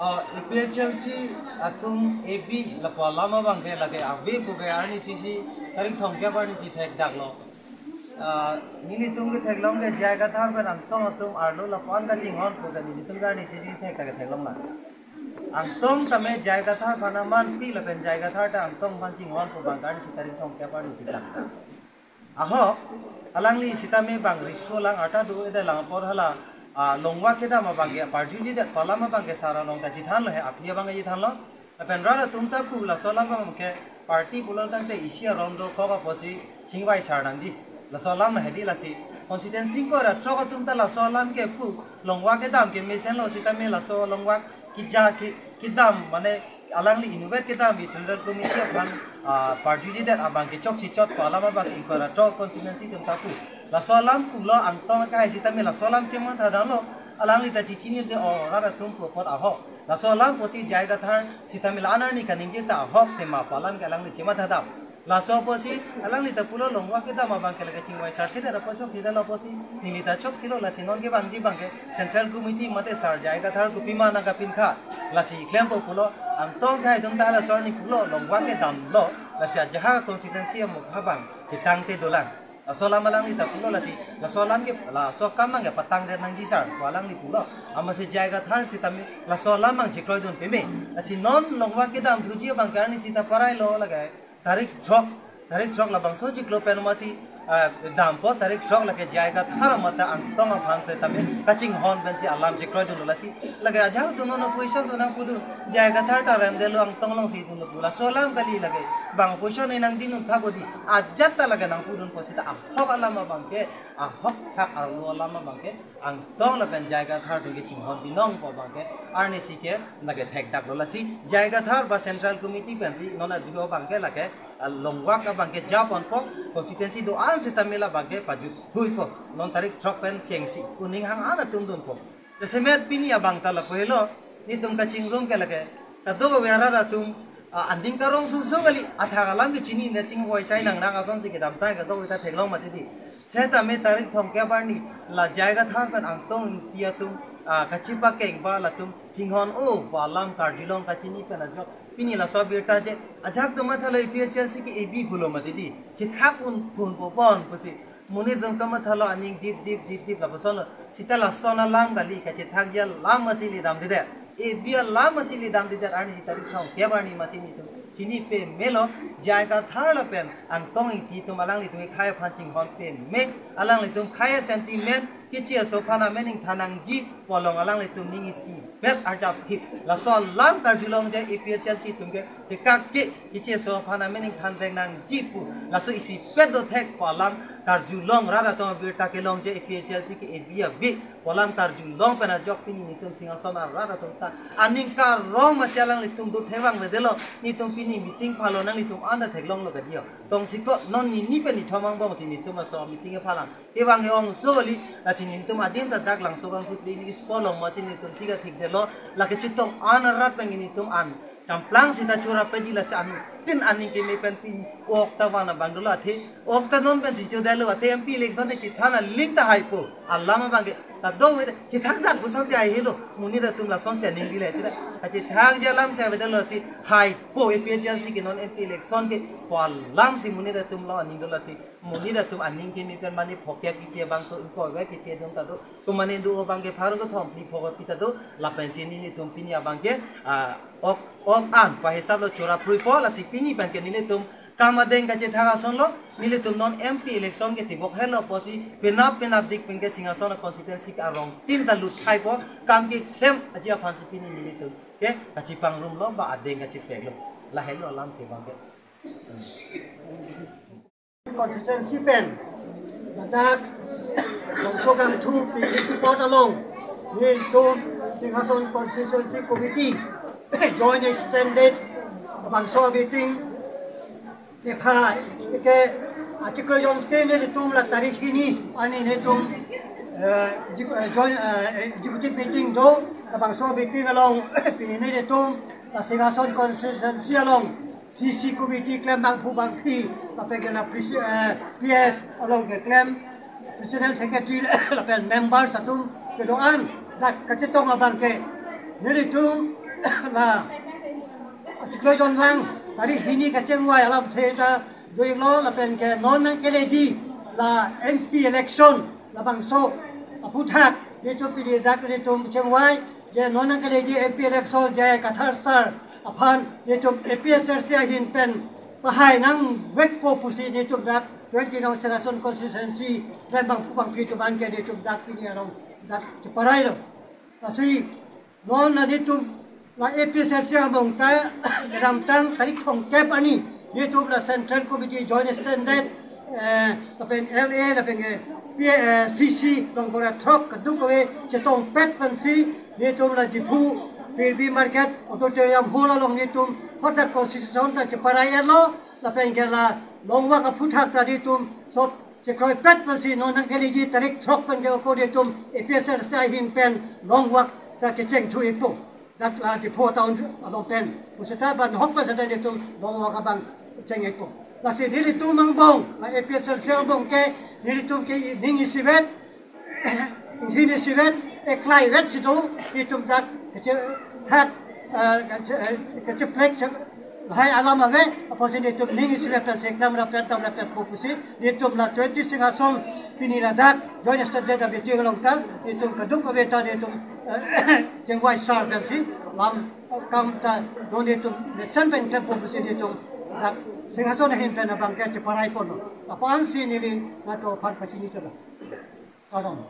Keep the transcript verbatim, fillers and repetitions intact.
Oh, A P H L C atum A B lapu alam abangke lake ave pu ke arnisi si tarik thomkep arnisi thekdaklo. Ah, nelitum ketheklong ke J I Kathar pen Angtong atum arlo lapu-an kachinghon pu ke nelitum ke arnisi si thek ta ketheklonglo. Angtong tame J I Kathar aphan amanpi lapen J I Kathar ta Angtong aphan chinghon pu abang arnisi tarik thomkep arnisi thekdak. Ahok, alangli sitame bang riso lang arta do-edet lang apor hala, ah, Longwak kedam abangke parjujidet pu alam abangke sar along ta chethanlo he, aphi abangke chethanlo. Lapen rat atum ta pu laso alam abangke party pulo tangte isi aron dokok apotsi chingvai sar nangji. Laso alam hedi lasi constituency ingkoi ra throk atum ta laso alam ke pu Longwak kedam kemesenlo sitame laso Longwak keja ke kedam mane alangli inutvet kedam pi Central Committee aphan, ah, parjujidet abangke chokche chot pu alam abang ingkoi ra throk constituency atum ta pu. Laso alam pulo Angtong akai sitame laso alam chematha damlo. Alangli ta chechinine je o rat atum pu apot ahok. Laso alam apotsi J I Kathar sitame la-an arni kaningje ta ahok tema pu alam ke alangli chematha dam. Laso apotsi alangli ta pulo Longwak kedam abangke lake chingvai sar seta apot chokche detlo apotsi neli ta chokchelo lasi non kevangji abangke Central Committee mate sar J I Kathar kopima nangkapinkha. Lasi klempo pulo Angtong akai atum ta laso arni pulo Longwak kedamlo lasi ajahak constituency amokha abang chetangte dolang. Laso alam alangli ta pulo lasi laso alam ke laso akam abangke patangdet nangji sar pu alangli pulo. Amatsi J I Kathar sitame laso alam abang chekroidun peme. Lasi non Longwak kedam thuji abangke arnisi ta parailo lake tarik throk, tarik throk labangso chiklo pen amatsi, ah, dampo tarik throk lake J I Kathar mate Angtong aphan setame kachinghon pensi alam chekroidunlo lasi. Lake ajahak atum non opposition atum nangpudun J I Kathar ta remdetlo Angtong alongsi dunlo pu laso alam kali lake. Bang opposition ne nangdinun thap odi. Ajat ta lake nangpudun apotsi ta ahok alam abangke, ahok thak arlo alam abangke Angtong lapen J I Kathar atum kechinghon binong pu abangke arnisi ke lake thekdaklo lasi J I Kathar ba Central Committee pensi non aduo abangke lake, ah, Longwak abangke japonpo constituency do-an sitame la abangke pajuthuipo non tarik throk pen chengsi kuning hang an atum dunpo. Jasemet pini abang ta lapu helo, netum kachingrum ke lake kadokave arat atum, ah, aning karong susu kali athak alam kechinine chingvoi sai nangnang asonsi kedam tai kadokave ta theklong mati di. Setame tarik thomkep arni la J I Kathar pen Angtong Ingti atum, ah, kachepakeng ba latum chinghon-o pu alam karjulong kachini pen ajok pini laso abirta je ajahak atum mathalo A P H L C ke A B pulo mati di. Chethak un phun po pon pusi monit atum kamathalo aning dip dip dip dip lapusonlo. Seta lason alam kali kachethakji alam amatsi le damdedet. A B alam amatsi le damdedet arnisi tarik thomkep arni amatsi netum chini pemelo J I Kathar lapen Angtong Ingti atum alanglitum akhei aphan chinghon peme alanglitum akhei sentiment keche aso aphan amen ingthan nangji pu along alanglitum ning isipet arjapthip. Laso alam karjulong je A P H L C atum ke thekak ke keche aso aphan amen ingthan vek nangji pu laso isipet dothek pu alam karjulong rat atum abirta kelong je A P H L C ke A B ave pu alam karjulong pen ajok pini netum Singhason arat atum ta aning karong amatsi alanglitum dothek vangvedetlo. Netum pini meeting phalo nanglitum anta theklonglo kadi ho. Tongsi ko non nini pen nithom angbongsi netum laso meeting kephalang kevang ke-ong soli, lasi netum adim ta dak Langso Kangthutri ni spot along amatsi netum thik athik detlo, lake chetong an arat pen netum an champlang seta chorapji lasi anuttin aning keme pen pini ok ta van abang dolo athe, ok ta non pensi chodetlo athe M P election ne chethan aling ta haipo, alam abangke kadokave chethakdak pusonte haihelo, monit atum lasonsi aning dile seta, kachethakji alamsi avedetlo lasi haipo A P H L C ke non M P election ke pu alamsi monit atum along aning dolo lasi monit atum aning keme pen mane phokep kiti abang to ingkoi vet kiti atum ta do. Tum mane do abangke pharo kethom phli phokep kiti ta do. Lapensi netum pini abangke, ah, ok ok an pu ahisap lo chorapruipo lasi pini abangke netum kam adeng kachethak asonlo. Netum non M P election ke tibok helo apotsi penap penap dik penke Singhason constituency ke arongtin ta lut khaipo kam keklem aji aphansi pini netum ke kachipangrumlo ba adeng kachipeklo. Lahelo alam ke abangke. Constituency pen ladak Langso Kangthutri picnic spot along netum Singhason Constituency Committee Joint Extended labangso meeting kepha ke achiklo jongte netum la tarik hini arni netum, eh, exec-, eh, joint, eh, executive meeting do labangso meeting along pini netum la Singhason Constituency along C C committee klem bangphu bangphi lapen ke la presi-, eh, P S along keklem president secretary lapen members atum kedo-an dak kachetong abangke netum la achiklo jonvang tarik hini kachingvai alamthe ta doinglo lapen ke non nangkeleji la M P election labangso aphuthak netum pini dak netum chingvai je non nangkeleji M P election je Kathar sir aphan netum A P H L C ahin pen pahai nangvekpo pusi netum dak twenty nong Singhason constituency dan bangphu bangphi atum an ke netum dak pini along dak cheparailo. Lasi non la netum la A P H L C among ta kedamtang tarik thomkep arni netum la Central Committee Joint Extended eh, lapen L A lapen eh, P, eh, C C along kora throk keduk kave chetongpet pensi netum la Diphu P B Market Auditorium Hall along netum hadak constitution ta cheparai-etlo lapen ke la long walk aphuthak ta netum sot chekroipet pensi non nangkeleji tarik throk pen ke ako netum A P H L C ahin pen long walk ta kechengthu-ikpo. Dak la Diphu town along pen. Pusita banghok pen seta netum long walk abang cheng-ikpo. Lasi nelitum angbong, la A P H L C angbong ke nelitum ke ning isivet, ning isivet, eklaivet si do, netum dak kechethak, eh, keche-, eh, kecheplek che-, hai alam ave, apotsi netum ning isivet pensi klam rapet dam rapetpo pusi, netum la twenty Singhason pini ladak Joint Extended Committee along ta, netum keduk kave ta netum, eh, chingvai sar pensi lam kam ta do netum mesen pen klempo pusi netum dak Singhason ahin pen abang ke cheparai ponlo. Lapu-ansi neli nangtum aphan pachini chotlo. Kardom.